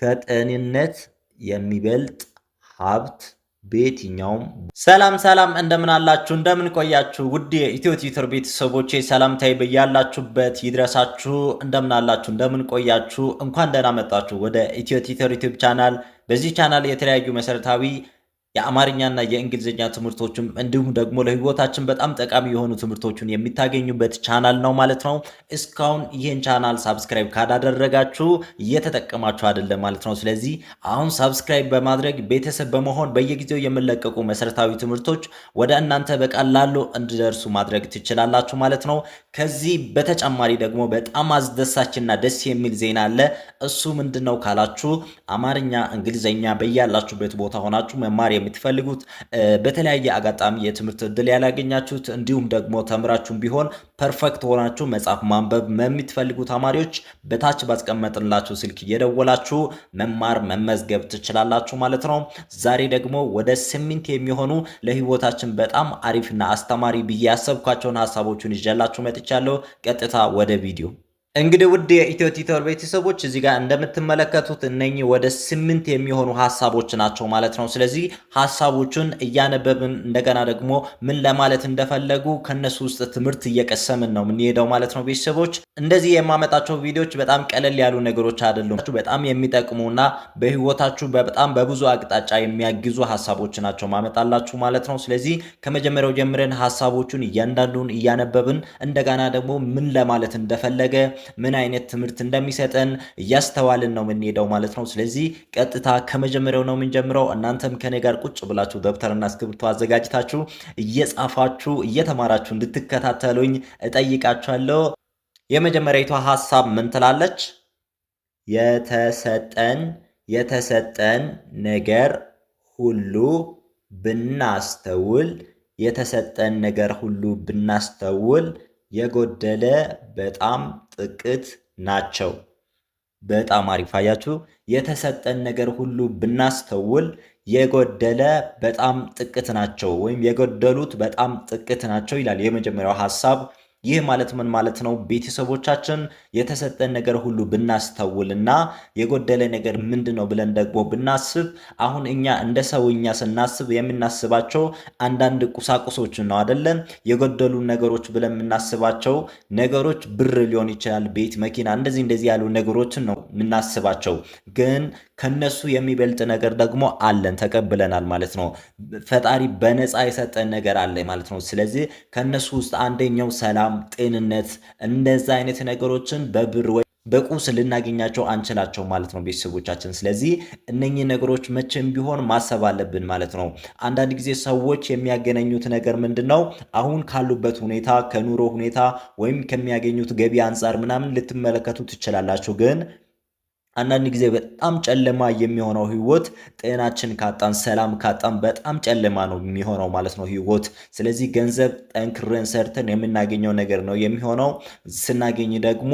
ከጤንነት የሚበልጥ ሀብት በየትኛውም። ሰላም ሰላም፣ እንደምን አላችሁ? እንደምን ቆያችሁ? ውድ የኢትዮ ቲዩተር ቤተሰቦቼ ሰላምታዬ በያላችሁበት ይድረሳችሁ። እንደምን አላችሁ? እንደምን ቆያችሁ? እንኳን ደህና መጣችሁ ወደ ኢትዮ ቲዩተር ዩቲዩብ ቻናል። በዚህ ቻናል የተለያዩ መሰረታዊ የአማርኛና የእንግሊዝኛ ትምህርቶችም እንዲሁም ደግሞ ለህይወታችን በጣም ጠቃሚ የሆኑ ትምህርቶችን የምታገኙበት ቻናል ነው ማለት ነው። እስካሁን ይህን ቻናል subscribe ካላደረጋችሁ እየተጠቀማችሁ አይደለም ማለት ነው። ስለዚህ አሁን subscribe በማድረግ ቤተሰብ በመሆን በየጊዜው የሚለቀቁ መሰረታዊ ትምህርቶች ወደ እናንተ በቀላሉ እንዲደርሱ ማድረግ ትችላላችሁ ማለት ነው። ከዚህ በተጨማሪ ደግሞ በጣም አስደሳችና ደስ የሚል ዜና አለ። እሱ ምንድን ነው ካላችሁ አማርኛ፣ እንግሊዝኛ በያላችሁበት ቦታ ሆናችሁ መማር የምትፈልጉት፣ በተለያየ አጋጣሚ የትምህርት እድል ያላገኛችሁት፣ እንዲሁም ደግሞ ተምራችሁም ቢሆን perfect ሆናችሁ መጻፍ ማንበብ የምትፈልጉ ተማሪዎች በታች ባስቀመጥንላችሁ ስልክ እየደወላችሁ መማር መመዝገብ ትችላላችሁ ማለት ነው። ዛሬ ደግሞ ወደ 8 የሚሆኑ ለህይወታችን በጣም አሪፍና አስተማሪ ብዬ ያሰብኳቸውን ሀሳቦችን ይዤላችሁ መጥቻለሁ። ቀጥታ ወደ ቪዲዮ። እንግዲህ ውድ የኢትዮ ቲዩተር ቤተሰቦች፣ እዚህ ጋር እንደምትመለከቱት እነኚህ ወደ 8 የሚሆኑ ሀሳቦች ናቸው ማለት ነው። ስለዚህ ሀሳቦቹን እያነበብን እንደገና ደግሞ ምን ለማለት እንደፈለጉ ከነሱ ውስጥ ትምህርት እየቀሰምን ነው የምንሄደው ማለት ነው። ቤተሰቦች፣ እንደዚህ የማመጣቸው ቪዲዮዎች በጣም ቀለል ያሉ ነገሮች አይደሉም። በጣም የሚጠቅሙና በህይወታችሁ በጣም በብዙ አቅጣጫ የሚያግዙ ሀሳቦች ናቸው ማመጣላችሁ ማለት ነው። ስለዚህ ከመጀመሪያው ጀምረን ሀሳቦቹን እያንዳንዱን እያነበብን እንደገና ደግሞ ምን ለማለት እንደፈለገ፣ ምን አይነት ትምህርት እንደሚሰጠን እያስተዋልን ነው የምንሄደው ማለት ነው። ስለዚህ ቀጥታ ከመጀመሪያው ነው የምንጀምረው። እናንተም ከኔ ጋር ቁጭ ብላችሁ ደብተርና እስክሪብቶ አዘጋጅታችሁ እየጻፋችሁ እየተማራችሁ እንድትከታተሉኝ እጠይቃችኋለሁ። የመጀመሪያዊቷ ሀሳብ ምን ትላለች? የተሰጠን ነገር ሁሉ ብናስተውል፣ የተሰጠን ነገር ሁሉ ብናስተውል የጎደለ በጣም ጥቂት ናቸው። በጣም አሪፍ፣ አያችሁ። የተሰጠን ነገር ሁሉ ብናስተውል የጎደለ በጣም ጥቂት ናቸው ወይም የጎደሉት በጣም ጥቂት ናቸው ይላል የመጀመሪያው ሀሳብ። ይህ ማለት ምን ማለት ነው? ቤተሰቦቻችን፣ የተሰጠን ነገር ሁሉ ብናስተውልና የጎደለ ነገር ምንድን ነው ብለን ደግሞ ብናስብ፣ አሁን እኛ እንደ ሰውኛ ስናስብ የምናስባቸው አንዳንድ ቁሳቁሶችን ነው አይደለም? የጎደሉ ነገሮች ብለን የምናስባቸው ነገሮች ብር ሊሆን ይችላል፣ ቤት፣ መኪና፣ እንደዚህ እንደዚህ ያሉ ነገሮችን ነው የምናስባቸው። ግን ከነሱ የሚበልጥ ነገር ደግሞ አለን፣ ተቀብለናል ማለት ነው። ፈጣሪ በነፃ የሰጠን ነገር አለ ማለት ነው። ስለዚህ ከነሱ ውስጥ አንደኛው ሰላም፣ ጤንነት፣ እንደዛ አይነት ነገሮችን በብር ወይ በቁስ ልናገኛቸው አንችላቸው ማለት ነው ቤተሰቦቻችን። ስለዚህ እነኚህ ነገሮች መቼም ቢሆን ማሰብ አለብን ማለት ነው። አንዳንድ ጊዜ ሰዎች የሚያገናኙት ነገር ምንድን ነው? አሁን ካሉበት ሁኔታ፣ ከኑሮ ሁኔታ ወይም ከሚያገኙት ገቢ አንጻር ምናምን ልትመለከቱ ትችላላችሁ፣ ግን አንዳንድ ጊዜ በጣም ጨለማ የሚሆነው ህይወት ጤናችን ካጣን፣ ሰላም ካጣን በጣም ጨለማ ነው የሚሆነው ማለት ነው ህይወት። ስለዚህ ገንዘብ ጠንክረን ሰርተን የምናገኘው ነገር ነው የሚሆነው። ስናገኝ ደግሞ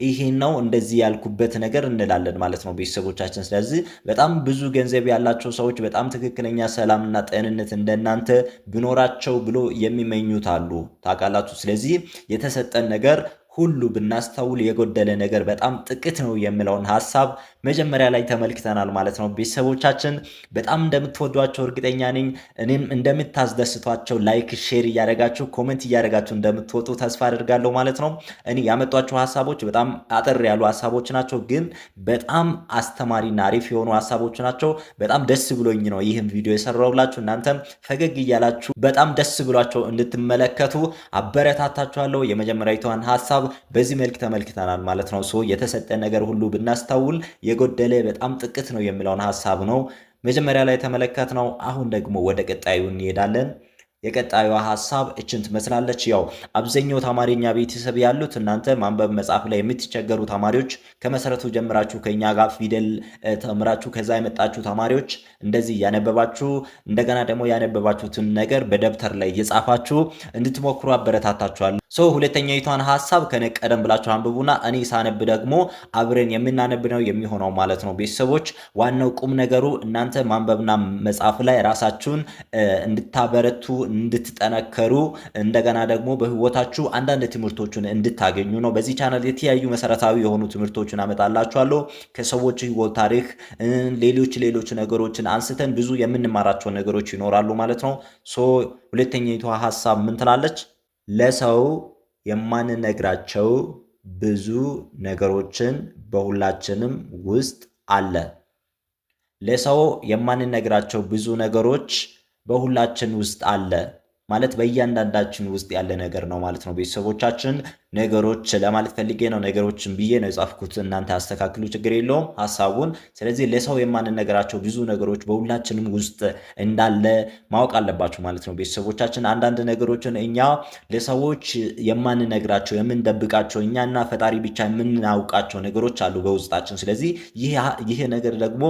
ይሄ ነው እንደዚህ ያልኩበት ነገር እንላለን ማለት ነው ቤተሰቦቻችን። ስለዚህ በጣም ብዙ ገንዘብ ያላቸው ሰዎች በጣም ትክክለኛ ሰላምና ጤንነት እንደናንተ ቢኖራቸው ብሎ የሚመኙት አሉ፣ ታውቃላችሁ። ስለዚህ የተሰጠን ነገር ሁሉ ብናስተውል የጎደለ ነገር በጣም ጥቂት ነው የሚለውን ሀሳብ መጀመሪያ ላይ ተመልክተናል ማለት ነው። ቤተሰቦቻችን፣ በጣም እንደምትወዷቸው እርግጠኛ ነኝ። እኔም እንደምታስደስቷቸው like፣ share እያደረጋችሁ፣ comment እያደረጋችሁ እንደምትወጡ ተስፋ አደርጋለሁ ማለት ነው። እኔ ያመጣኋቸው ሀሳቦች በጣም አጠር ያሉ ሀሳቦች ናቸው፣ ግን በጣም አስተማሪና አሪፍ የሆኑ ሀሳቦች ናቸው። በጣም ደስ ብሎኝ ነው ይህም ቪዲዮ የሰራሁላችሁ። እናንተም ፈገግ እያላችሁ በጣም ደስ ብሏችሁ እንድትመለከቱ አበረታታችኋለሁ። የመጀመሪያዊቷን ሀሳብ በዚህ መልክ ተመልክተናል ማለት ነው። So የተሰጠ ነገር ሁሉ ብናስተውል የጎደለ በጣም ጥቂት ነው የሚለውን ሀሳብ ነው መጀመሪያ ላይ የተመለከትነው። አሁን ደግሞ ወደ ቀጣዩ እንሄዳለን። የቀጣዩ ሀሳብ እችን ትመስላለች። ያው አብዛኛው ተማሪ፣ እኛ ቤተሰብ ያሉት እናንተ ማንበብ መጻፍ ላይ የምትቸገሩ ተማሪዎች፣ ከመሰረቱ ጀምራችሁ ከኛ ጋር ፊደል ተምራችሁ ከዛ የመጣችሁ ተማሪዎች እንደዚህ እያነበባችሁ እንደገና ደግሞ ያነበባችሁትን ነገር በደብተር ላይ እየጻፋችሁ እንድትሞክሩ አበረታታችኋለሁ። So ሁለተኛይቷን ሀሳብ ከኔ ቀደም ብላችሁ አንብቡና እኔ ሳነብ ደግሞ አብረን የምናነብ ነው የሚሆነው ማለት ነው። ቤተሰቦች፣ ዋናው ቁም ነገሩ እናንተ ማንበብና መጻፍ ላይ ራሳችሁን እንድታበረቱ፣ እንድትጠነከሩ፣ እንደገና ደግሞ በህይወታችሁ አንዳንድ ትምህርቶችን እንድታገኙ ነው። በዚህ ቻናል የተለያዩ መሰረታዊ የሆኑ ትምህርቶችን አመጣላችኋለሁ። ከሰዎች ህይወት ታሪክ፣ ሌሎች ሌሎች ነገሮችን አንስተን ብዙ የምንማራቸው ነገሮች ይኖራሉ ማለት ነው። So ሁለተኛይቷ ሀሳብ ምን ትላለች? ለሰው የማንነግራቸው ብዙ ነገሮችን በሁላችንም ውስጥ አለ። ለሰው የማንነግራቸው ብዙ ነገሮች በሁላችን ውስጥ አለ ማለት በእያንዳንዳችን ውስጥ ያለ ነገር ነው ማለት ነው። ቤተሰቦቻችን፣ ነገሮች ለማለት ፈልጌ ነው። ነገሮችን ብዬ ነው የጻፍኩት። እናንተ አስተካክሉ፣ ችግር የለውም ሀሳቡን። ስለዚህ ለሰው የማንነግራቸው ብዙ ነገሮች በሁላችንም ውስጥ እንዳለ ማወቅ አለባችሁ ማለት ነው። ቤተሰቦቻችን፣ አንዳንድ ነገሮችን እኛ ለሰዎች የማንነግራቸው፣ የምንደብቃቸው፣ እኛና ፈጣሪ ብቻ የምናውቃቸው ነገሮች አሉ በውስጣችን። ስለዚህ ይህ ነገር ደግሞ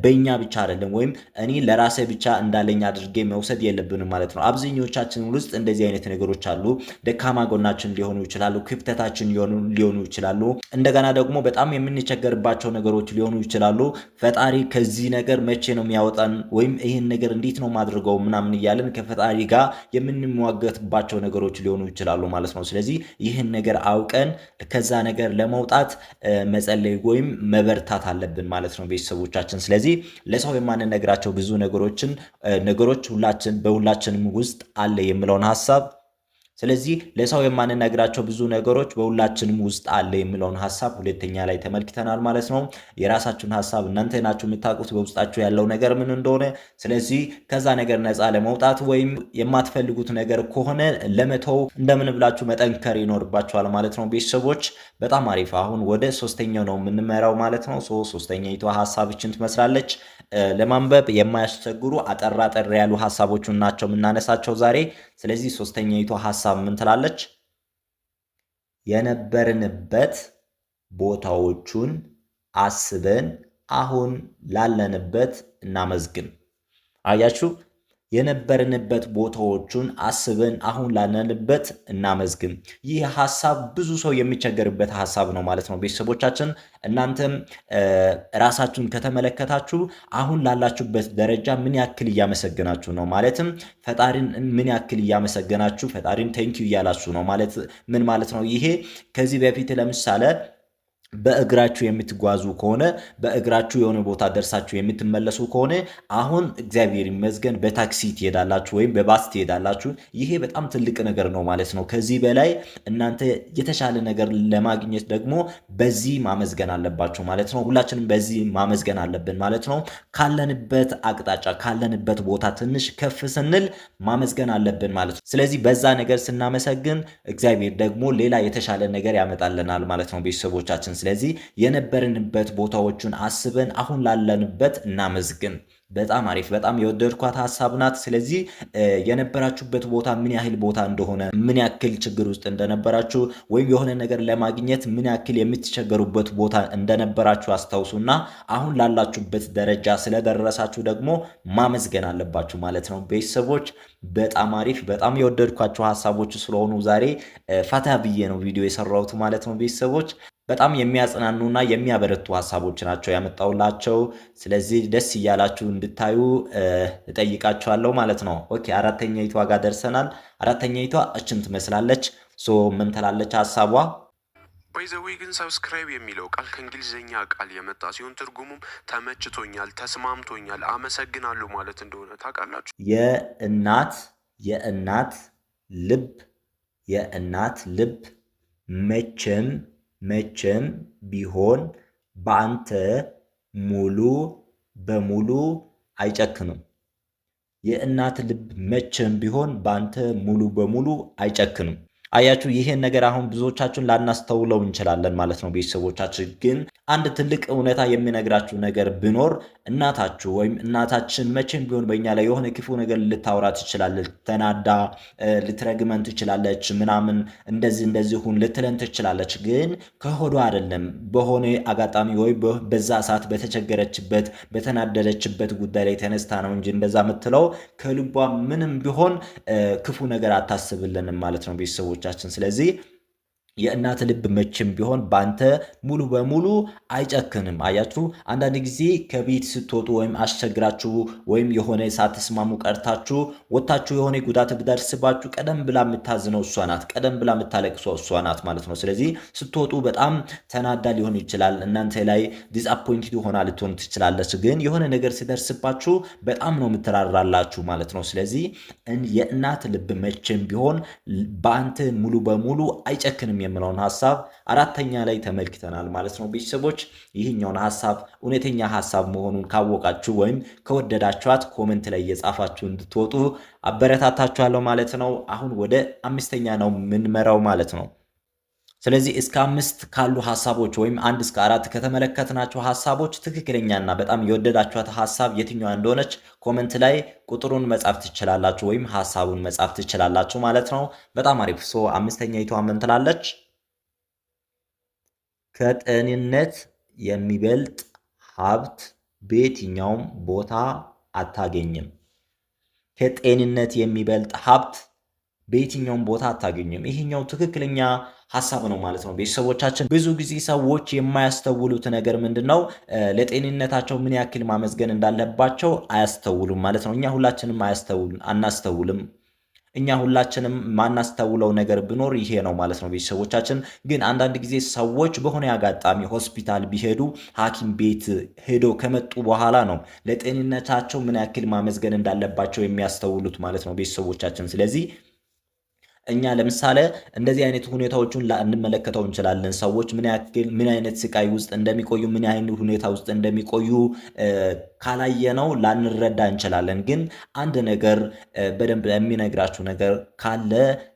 በእኛ ብቻ አይደለም፣ ወይም እኔ ለራሴ ብቻ እንዳለኝ አድርጌ መውሰድ የለብንም ማለት ነው። አብዛኞቻችን ውስጥ እንደዚህ አይነት ነገሮች አሉ። ደካማ ጎናችን ሊሆኑ ይችላሉ፣ ክፍተታችን ሊሆኑ ይችላሉ። እንደገና ደግሞ በጣም የምንቸገርባቸው ነገሮች ሊሆኑ ይችላሉ። ፈጣሪ ከዚህ ነገር መቼ ነው የሚያወጣን፣ ወይም ይህን ነገር እንዴት ነው ማድርገው ምናምን እያለን ከፈጣሪ ጋር የምንሟገትባቸው ነገሮች ሊሆኑ ይችላሉ ማለት ነው። ስለዚህ ይህን ነገር አውቀን ከዛ ነገር ለመውጣት መጸለይ ወይም መበርታት አለብን ማለት ነው ቤተሰቦቻችን። ስለዚህ ለሰው የማንነግራቸው ብዙ ነገሮች ሁላችን በሁላችንም ውስጥ አለ የሚለውን ሀሳብ፣ ስለዚህ ለሰው የማንነግራቸው ብዙ ነገሮች በሁላችንም ውስጥ አለ የሚለውን ሀሳብ ሁለተኛ ላይ ተመልክተናል ማለት ነው። የራሳችሁን ሀሳብ እናንተ ናችሁ የምታውቁት በውስጣችሁ ያለው ነገር ምን እንደሆነ። ስለዚህ ከዛ ነገር ነፃ ለመውጣት ወይም የማትፈልጉት ነገር ከሆነ ለመተው እንደምን ብላችሁ መጠንከር ይኖርባችኋል ማለት ነው። ቤተሰቦች፣ በጣም አሪፍ። አሁን ወደ ሶስተኛው ነው የምንመራው ማለት ነው። ሶስተኛይቷ ሀሳብችን ትመስላለች። ለማንበብ የማያስቸግሩ አጠር አጠር ያሉ ሀሳቦችን ናቸው የምናነሳቸው ዛሬ። ስለዚህ ሶስተኛይቷ ሀሳብ ምን ትላለች? የነበርንበት ቦታዎቹን አስበን አሁን ላለንበት እናመስግን። አያችሁ፣ የነበርንበት ቦታዎቹን አስበን አሁን ላለንበት እናመስግን። ይህ ሀሳብ ብዙ ሰው የሚቸገርበት ሀሳብ ነው ማለት ነው። ቤተሰቦቻችን፣ እናንተም ራሳችሁን ከተመለከታችሁ አሁን ላላችሁበት ደረጃ ምን ያክል እያመሰገናችሁ ነው? ማለትም ፈጣሪን ምን ያክል እያመሰገናችሁ፣ ፈጣሪን thank you እያላችሁ ነው ማለት ምን ማለት ነው? ይሄ ከዚህ በፊት ለምሳሌ በእግራችሁ የምትጓዙ ከሆነ፣ በእግራችሁ የሆነ ቦታ ደርሳችሁ የምትመለሱ ከሆነ፣ አሁን እግዚአብሔር ይመስገን በታክሲ ትሄዳላችሁ ወይም በባስ ትሄዳላችሁ። ይሄ በጣም ትልቅ ነገር ነው ማለት ነው። ከዚህ በላይ እናንተ የተሻለ ነገር ለማግኘት ደግሞ በዚህ ማመስገን አለባችሁ ማለት ነው። ሁላችንም በዚህ ማመስገን አለብን ማለት ነው። ካለንበት አቅጣጫ፣ ካለንበት ቦታ ትንሽ ከፍ ስንል ማመስገን አለብን ማለት ነው። ስለዚህ በዛ ነገር ስናመሰግን እግዚአብሔር ደግሞ ሌላ የተሻለ ነገር ያመጣልናል ማለት ነው ቤተሰቦቻችን። ስለዚህ የነበርንበት ቦታዎቹን አስበን አሁን ላለንበት እናመስግን። በጣም አሪፍ፣ በጣም የወደድኳት ሀሳብ ናት። ስለዚህ የነበራችሁበት ቦታ ምን ያህል ቦታ እንደሆነ፣ ምን ያክል ችግር ውስጥ እንደነበራችሁ ወይም የሆነ ነገር ለማግኘት ምን ያክል የምትቸገሩበት ቦታ እንደነበራችሁ አስታውሱና አሁን ላላችሁበት ደረጃ ስለደረሳችሁ ደግሞ ማመስገን አለባችሁ ማለት ነው። ቤተሰቦች፣ በጣም አሪፍ፣ በጣም የወደድኳቸው ሀሳቦች ስለሆኑ ዛሬ ፈታ ብዬ ነው ቪዲዮ የሰራሁት ማለት ነው። ቤተሰቦች፣ በጣም የሚያጽናኑና የሚያበረቱ ሀሳቦች ናቸው ያመጣሁላችሁ። ስለዚህ ደስ እያላችሁ እንድታዩ እጠይቃችኋለሁ ማለት ነው። Okay፣ አራተኛይቷ ጋር ደርሰናል። አራተኛይቷ እችን ትመስላለች። So ምን ትላለች ሀሳቧ? By the way ግን subscribe የሚለው ቃል ከእንግሊዝኛ ቃል የመጣ ሲሆን ትርጉሙም ተመችቶኛል፣ ተስማምቶኛል፣ አመሰግናለሁ ማለት እንደሆነ ታውቃላችሁ? የእናት ልብ መቼም መቼም ቢሆን በአንተ ሙሉ በሙሉ አይጨክንም። የእናት ልብ መቼም ቢሆን በአንተ ሙሉ በሙሉ አይጨክንም። አያችሁ፣ ይህን ነገር አሁን ብዙዎቻችን ላናስተውለው እንችላለን ማለት ነው። ቤተሰቦቻችን፣ ግን አንድ ትልቅ እውነታ የሚነግራችሁ ነገር ቢኖር እናታችሁ ወይም እናታችን መቼም ቢሆን በእኛ ላይ የሆነ ክፉ ነገር ልታወራ ትችላለች። ተናዳ ልትረግመን ትችላለች። ምናምን እንደዚህ እንደዚህ ሁን ልትለን ትችላለች። ግን ከሆዷ አይደለም። በሆነ አጋጣሚ ወይ በዛ ሰዓት በተቸገረችበት በተናደደችበት ጉዳይ ላይ ተነስታ ነው እንጂ እንደዛ የምትለው ከልቧ ምንም ቢሆን ክፉ ነገር አታስብልንም ማለት ነው ቤተሰቦቻችን። ስለዚህ የእናት ልብ መቼም ቢሆን ባንተ ሙሉ በሙሉ አይጨክንም። አያችሁ፣ አንዳንድ ጊዜ ከቤት ስትወጡ ወይም አስቸግራችሁ ወይም የሆነ ሳትስማሙ ቀርታችሁ ወጥታችሁ የሆነ ጉዳት ቢደርስባችሁ ቀደም ብላ የምታዝነው እሷ ናት። ቀደም ብላ የምታለቅሰው እሷ ናት ማለት ነው። ስለዚህ ስትወጡ በጣም ተናዳ ሊሆን ይችላል። እናንተ ላይ disappointed ሆና ልትሆን ትችላለች። ግን የሆነ ነገር ሲደርስባችሁ በጣም ነው የምትራራላችሁ ማለት ነው። ስለዚህ የእናት ልብ መቼም ቢሆን በአንተ ሙሉ በሙሉ አይጨክንም የምለውን ሀሳብ አራተኛ ላይ ተመልክተናል ማለት ነው። ቤተሰቦች ይህኛውን ሀሳብ እውነተኛ ሀሳብ መሆኑን ካወቃችሁ ወይም ከወደዳችኋት comment ላይ እየጻፋችሁ እንድትወጡ አበረታታችኋለሁ ማለት ነው። አሁን ወደ አምስተኛ ነው የምንመራው ማለት ነው። ስለዚህ እስከ አምስት ካሉ ሀሳቦች ወይም 1 እስከ 4 ከተመለከትናቸው ሀሳቦች ትክክለኛና በጣም የወደዳችኋት ሀሳብ የትኛዋ እንደሆነች comment ላይ ቁጥሩን መጻፍ ትችላላችሁ ወይም ሀሳቡን መጻፍ ትችላላችሁ ማለት ነው። በጣም አሪፍ። So አምስተኛይቷ ምን ትላለች? ከጤንነት የሚበልጥ ሀብት በየትኛውም ቦታ አታገኝም። ከጤንነት የሚበልጥ ሀብት በየትኛውም ቦታ አታገኝም። ይሄኛው ትክክለኛ ሀሳብ ነው ማለት ነው። ቤተሰቦቻችን ብዙ ጊዜ ሰዎች የማያስተውሉት ነገር ምንድነው? ለጤንነታቸው ምን ያክል ማመስገን እንዳለባቸው አያስተውሉም ማለት ነው። እኛ ሁላችንም አናስተውልም። እኛ ሁላችንም ማናስተውለው ነገር ቢኖር ይሄ ነው ማለት ነው። ቤተሰቦቻችን ግን አንዳንድ ጊዜ ሰዎች በሆነ አጋጣሚ ሆስፒታል ቢሄዱ ሐኪም ቤት ሄዶ ከመጡ በኋላ ነው ለጤንነታቸው ምን ያክል ማመስገን እንዳለባቸው የሚያስተውሉት ማለት ነው ቤተሰቦቻችን። ስለዚህ እኛ ለምሳሌ እንደዚህ አይነት ሁኔታዎችን ላንመለከተው እንችላለን። ሰዎች ምን ያክል ምን አይነት ስቃይ ውስጥ እንደሚቆዩ ምን አይነት ሁኔታ ውስጥ እንደሚቆዩ ካላየነው ላንረዳ እንችላለን። ግን አንድ ነገር በደንብ የሚነግራችሁ ነገር ካለ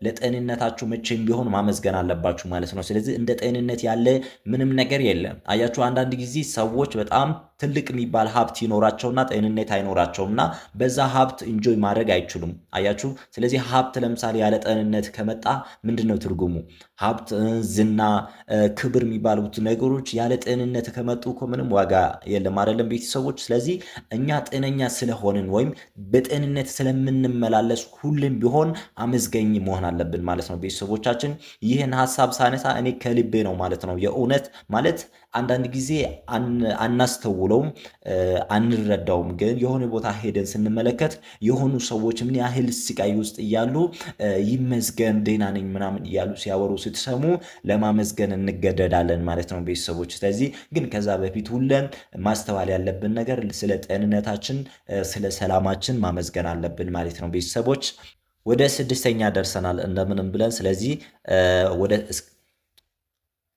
ለጤንነታችሁ መቼም ቢሆን ማመስገን አለባችሁ ማለት ነው። ስለዚህ እንደ ጤንነት ያለ ምንም ነገር የለም። አያችሁ፣ አንዳንድ ጊዜ ሰዎች በጣም ትልቅ የሚባል ሀብት ይኖራቸውና ጤንነት አይኖራቸውምና በዛ ሀብት enjoy ማድረግ አይችሉም። አያችሁ፣ ስለዚህ ሀብት ለምሳሌ ያለ ጤንነት ከመጣ ምንድነው ትርጉሙ? ሀብት፣ ዝና፣ ክብር የሚባሉት ነገሮች ያለ ጤንነት ከመጡ እኮ ምንም ዋጋ የለም አይደለም ቤተሰቦች? ስለዚህ እኛ ጤነኛ ስለሆንን ወይም በጤንነት ስለምንመላለስ ሁሌም ቢሆን አመስጋኝ መሆን አለብን ማለት ነው ቤተሰቦቻችን። ይህን ሀሳብ ሳነሳ እኔ ከልቤ ነው ማለት ነው። የእውነት ማለት አንዳንድ ጊዜ አናስተውለውም፣ አንረዳውም። ግን የሆነ ቦታ ሄደን ስንመለከት የሆኑ ሰዎች ምን ያህል ስቃይ ውስጥ እያሉ ይመስገን ደህና ነኝ ምናምን እያሉ ሲያወሩ ስትሰሙ ለማመስገን እንገደዳለን ማለት ነው ቤተሰቦች። ስለዚህ ግን ከዛ በፊት ሁሌም ማስተዋል ያለብን ነገር ስለ ጤንነታችን፣ ስለ ሰላማችን ማመስገን አለብን ማለት ነው ቤተሰቦች። ወደ ስድስተኛ ደርሰናል እንደምንም ብለን።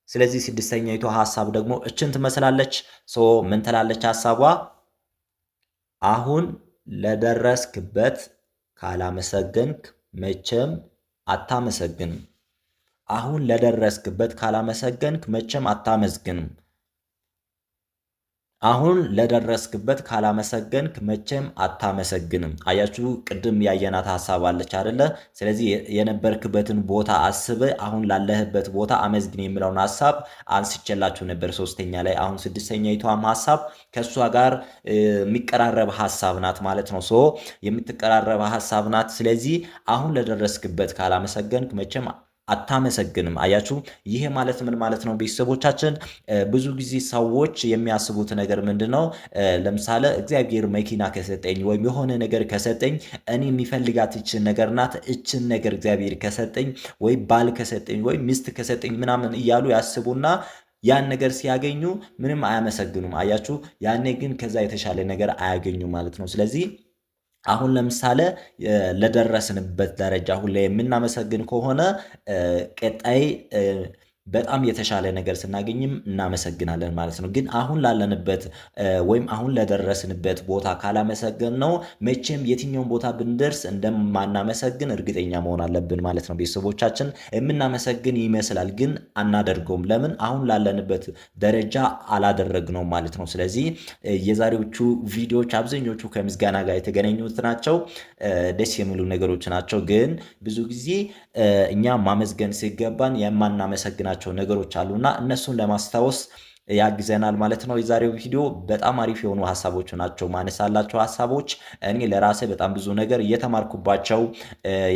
ስለዚህ ስድስተኛይቱ ሀሳብ ደግሞ እችን ትመስላለች። So ምን ትላለች ሀሳቧ? አሁን ለደረስክበት ካላመሰገንክ መቼም አታመሰግንም። አሁን ለደረስክበት ካላመሰገንክ መቼም አታመስግንም። አሁን ለደረስክበት ካላመሰገንክ መቼም አታመሰግንም። አያችሁ፣ ቅድም ያየናት ሀሳብ አለች አይደለ? ስለዚህ የነበርክበትን ቦታ አስበህ አሁን ላለህበት ቦታ አመስግን የሚለውን ሀሳብ አንስቼላችሁ ነበር ሶስተኛ ላይ። አሁን ስድስተኛይቷም ሀሳብ ከእሷ ጋር የሚቀራረብ ሀሳብ ናት ማለት ነው። So የምትቀራረብ ሀሳብ ናት። ስለዚህ አሁን ለደረስክበት ካላመሰገንክ መቼም አታመሰግንም። አያችሁ፣ ይሄ ማለት ምን ማለት ነው ቤተሰቦቻችን? ብዙ ጊዜ ሰዎች የሚያስቡት ነገር ምንድነው? ለምሳሌ እግዚአብሔር መኪና ከሰጠኝ ወይም የሆነ ነገር ከሰጠኝ እኔ የሚፈልጋት እችን ነገር ናት፣ እችን ነገር እግዚአብሔር ከሰጠኝ ወይ ባል ከሰጠኝ ወይ ሚስት ከሰጠኝ ምናምን እያሉ ያስቡና ያን ነገር ሲያገኙ ምንም አያመሰግኑም። አያችሁ፣ ያኔ ግን ከዛ የተሻለ ነገር አያገኙም ማለት ነው። ስለዚህ አሁን ለምሳሌ ለደረስንበት ደረጃ ሁሌ የምናመሰግን ከሆነ ቀጣይ በጣም የተሻለ ነገር ስናገኝም እናመሰግናለን ማለት ነው። ግን አሁን ላለንበት ወይም አሁን ለደረስንበት ቦታ ካላመሰገን ነው መቼም የትኛውን ቦታ ብንደርስ እንደማናመሰግን እርግጠኛ መሆን አለብን ማለት ነው። ቤተሰቦቻችን የምናመሰግን ይመስላል፣ ግን አናደርገውም። ለምን? አሁን ላለንበት ደረጃ አላደረግነውም ማለት ነው። ስለዚህ የዛሬዎቹ ቪዲዮዎች አብዛኞቹ ከምስጋና ጋር የተገናኙት ናቸው። ደስ የሚሉ ነገሮች ናቸው። ግን ብዙ ጊዜ እኛ ማመስገን ሲገባን የማናመሰግናቸው ነገሮች አሉና እነሱን ለማስታወስ ያግዘናል ማለት ነው። የዛሬው ቪዲዮ በጣም አሪፍ የሆኑ ሀሳቦች ናቸው ማነሳላቸው ሀሳቦች እኔ ለራሴ በጣም ብዙ ነገር እየተማርኩባቸው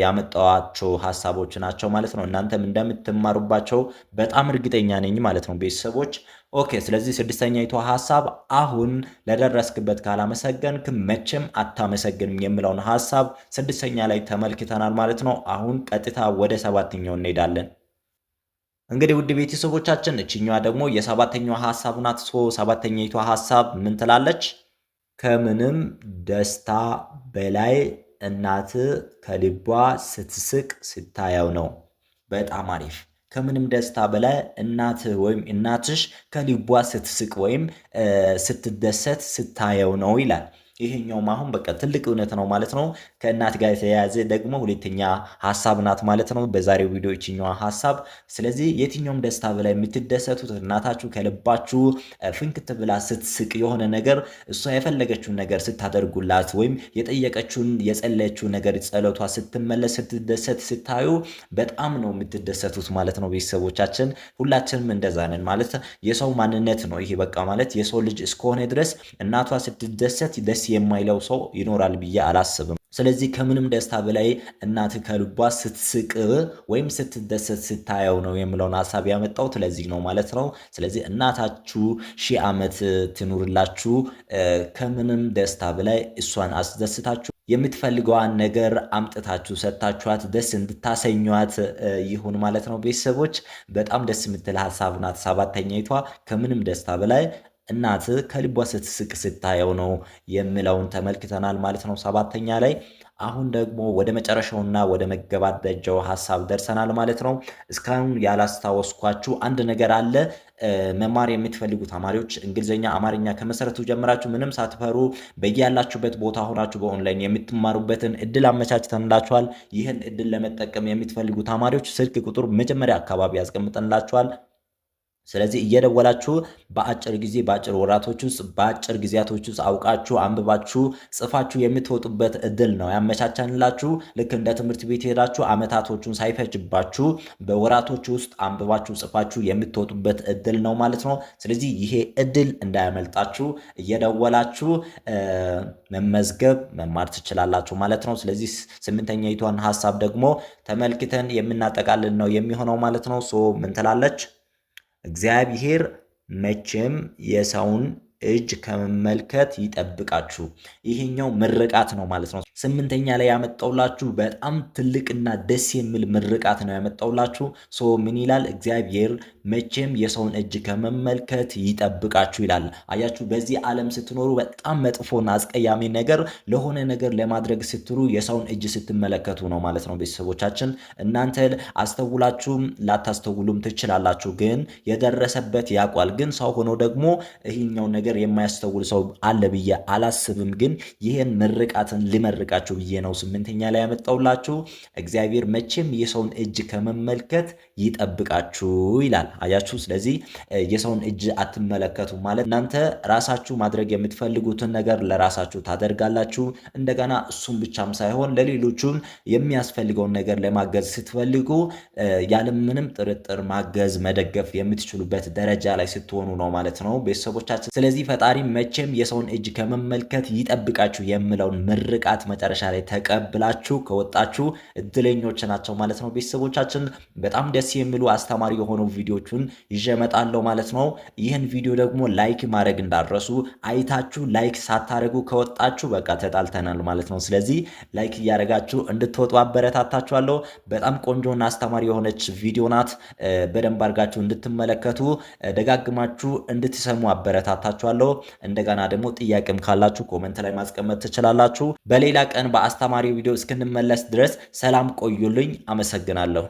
ያመጣኋቸው ሀሳቦች ናቸው ማለት ነው። እናንተም እንደምትማሩባቸው በጣም እርግጠኛ ነኝ ማለት ነው ቤተሰቦች። Okay፣ ስለዚህ ስድስተኛይቱ ሀሳብ አሁን ለደረስክበት ካላመሰገንክ መቼም አታመሰግንም የሚለውን ሀሳብ ስድስተኛ ላይ ተመልክተናል ማለት ነው። አሁን ቀጥታ ወደ ሰባተኛው እንሄዳለን። እንግዲህ ውድ ቤተሰቦቻችን እችኛዋ ደግሞ የሰባተኛዋ ሀሳብ ናት። So ሰባተኛይቱ ሀሳብ ምን ትላለች? ከምንም ደስታ በላይ እናት ከልቧ ስትስቅ ስታየው ነው። በጣም አሪፍ። ከምንም ደስታ በላይ እናትህ ወይም እናትሽ ከልቧ ስትስቅ ወይም ስትደሰት ስታየው ነው ይላል። ይሄኛውም አሁን በቃ ትልቅ እውነት ነው ማለት ነው። ከእናት ጋር የተያያዘ ደግሞ ሁለተኛ ሀሳብ ናት ማለት ነው በዛሬው ቪዲዮ ይችኛዋ ሀሳብ። ስለዚህ የትኛውም ደስታ በላይ የምትደሰቱት እናታችሁ ከልባችሁ ፍንክት ብላ ስትስቅ፣ የሆነ ነገር እሷ የፈለገችውን ነገር ስታደርጉላት ወይም የጠየቀችውን የጸለየችውን ነገር ጸሎቷ ስትመለስ ስትደሰት ስታዩ በጣም ነው የምትደሰቱት ማለት ነው። ቤተሰቦቻችን ሁላችንም እንደዛ ነን ማለት የሰው ማንነት ነው ይሄ። በቃ ማለት የሰው ልጅ እስከሆነ ድረስ እናቷ ስትደሰት ደስ የማይለው ሰው ይኖራል ብዬ አላስብም። ስለዚህ ከምንም ደስታ በላይ እናት ከልቧ ስትስቅ ወይም ስትደሰት ስታየው ነው የምለውን ሀሳብ ያመጣሁት ለዚህ ነው ማለት ነው። ስለዚህ እናታችሁ 1000 ዓመት ትኑርላችሁ። ከምንም ደስታ በላይ እሷን አስደስታችሁ የምትፈልገዋን ነገር አምጥታችሁ ሰጥታችኋት ደስ እንድታሰኟት ይሁን ማለት ነው። ቤተሰቦች በጣም ደስ የምትል ሀሳብ ናት። ሰባተኛይቷ ከምንም ደስታ በላይ እናት ከልቧ ስትስቅ ስታየው ነው የሚለውን ተመልክተናል ማለት ነው ሰባተኛ ላይ። አሁን ደግሞ ወደ መጨረሻውና ወደ መገባደጃው ሀሳብ ደርሰናል ማለት ነው። እስካሁን ያላስታወስኳችሁ አንድ ነገር አለ። መማር የምትፈልጉ ተማሪዎች እንግሊዝኛ፣ አማርኛ ከመሰረቱ ጀምራችሁ ምንም ሳትፈሩ በያላችሁበት ቦታ ሆናችሁ በኦንላይን የምትማሩበትን እድል አመቻችተንላችኋል። ይህን እድል ለመጠቀም የምትፈልጉ ተማሪዎች ስልክ ቁጥር መጀመሪያ አካባቢ ያስቀምጠንላችኋል። ስለዚህ እየደወላችሁ በአጭር ጊዜ፣ በአጭር ወራቶች ውስጥ፣ በአጭር ጊዜያቶች ውስጥ አውቃችሁ አንብባችሁ ጽፋችሁ የምትወጡበት እድል ነው ያመቻቸንላችሁ። ልክ እንደ ትምህርት ቤት ሄዳችሁ አመታቶቹን ሳይፈጅባችሁ በወራቶች ውስጥ አንብባችሁ ጽፋችሁ የምትወጡበት እድል ነው ማለት ነው። ስለዚህ ይሄ እድል እንዳያመልጣችሁ እየደወላችሁ መመዝገብ መማር ትችላላችሁ ማለት ነው። ስለዚህ ስምንተኛይቷን ሀሳብ ደግሞ ተመልክተን የምናጠቃልል ነው የሚሆነው ማለት ነው። So ምን ትላለች? እግዚአብሔር መቼም የሰውን እጅ ከመመልከት ይጠብቃችሁ። ይሄኛው ምርቃት ነው ማለት ነው። ስምንተኛ ላይ ያመጣውላችሁ በጣም ትልቅና ደስ የሚል ምርቃት ነው ያመጣውላችሁ። So ምን ይላል? እግዚአብሔር መቼም የሰውን እጅ ከመመልከት ይጠብቃችሁ ይላል። አያችሁ፣ በዚህ ዓለም ስትኖሩ በጣም መጥፎና አስቀያሚ ነገር ለሆነ ነገር ለማድረግ ስትሉ የሰውን እጅ ስትመለከቱ ነው ማለት ነው። ቤተሰቦቻችን እናንተ አስተውላችሁም ላታስተውሉም ትችላላችሁ፣ ግን የደረሰበት ያውቋል። ግን ሰው ሆኖ ደግሞ ይህኛው ነገር የማያስተውል ሰው አለ ብዬ አላስብም። ግን ይህን ምርቃትን ልመርቃችሁ ብዬ ነው ስምንተኛ ላይ ያመጣውላችሁ። እግዚአብሔር መቼም የሰውን እጅ ከመመልከት ይጠብቃችሁ ይላል። አያችሁ። ስለዚህ የሰውን እጅ አትመለከቱ ማለት እናንተ ራሳችሁ ማድረግ የምትፈልጉትን ነገር ለራሳችሁ ታደርጋላችሁ። እንደገና እሱም ብቻም ሳይሆን ለሌሎቹም የሚያስፈልገውን ነገር ለማገዝ ስትፈልጉ ያለምንም ጥርጥር ማገዝ መደገፍ የምትችሉበት ደረጃ ላይ ስትሆኑ ነው ማለት ነው ቤተሰቦቻችን። ስለዚህ ፈጣሪ መቼም የሰውን እጅ ከመመልከት ይጠብቃችሁ የምለውን ምርቃት መጨረሻ ላይ ተቀብላችሁ ከወጣችሁ እድለኞች ናቸው ማለት ነው ቤተሰቦቻችን። በጣም ደስ የሚሉ አስተማሪ የሆኑ ቪዲዮቹን ይዤ እመጣለሁ ማለት ነው። ይህን ቪዲዮ ደግሞ like ማድረግ እንዳትረሱ። አይታችሁ like ሳታደርጉ ከወጣችሁ በቃ ተጣልተናል ማለት ነው። ስለዚህ like እያደረጋችሁ እንድትወጡ አበረታታችኋለሁ። በጣም ቆንጆና አስተማሪ የሆነች ቪዲዮ ናት። በደንብ አድርጋችሁ እንድትመለከቱ ደጋግማችሁ እንድትሰሙ አበረታታችኋለሁ። እንደገና ደግሞ ጥያቄም ካላችሁ comment ላይ ማስቀመጥ ትችላላችሁ። በሌላ ቀን በአስተማሪ ቪዲዮ እስክንመለስ ድረስ ሰላም ቆዩልኝ። አመሰግናለሁ።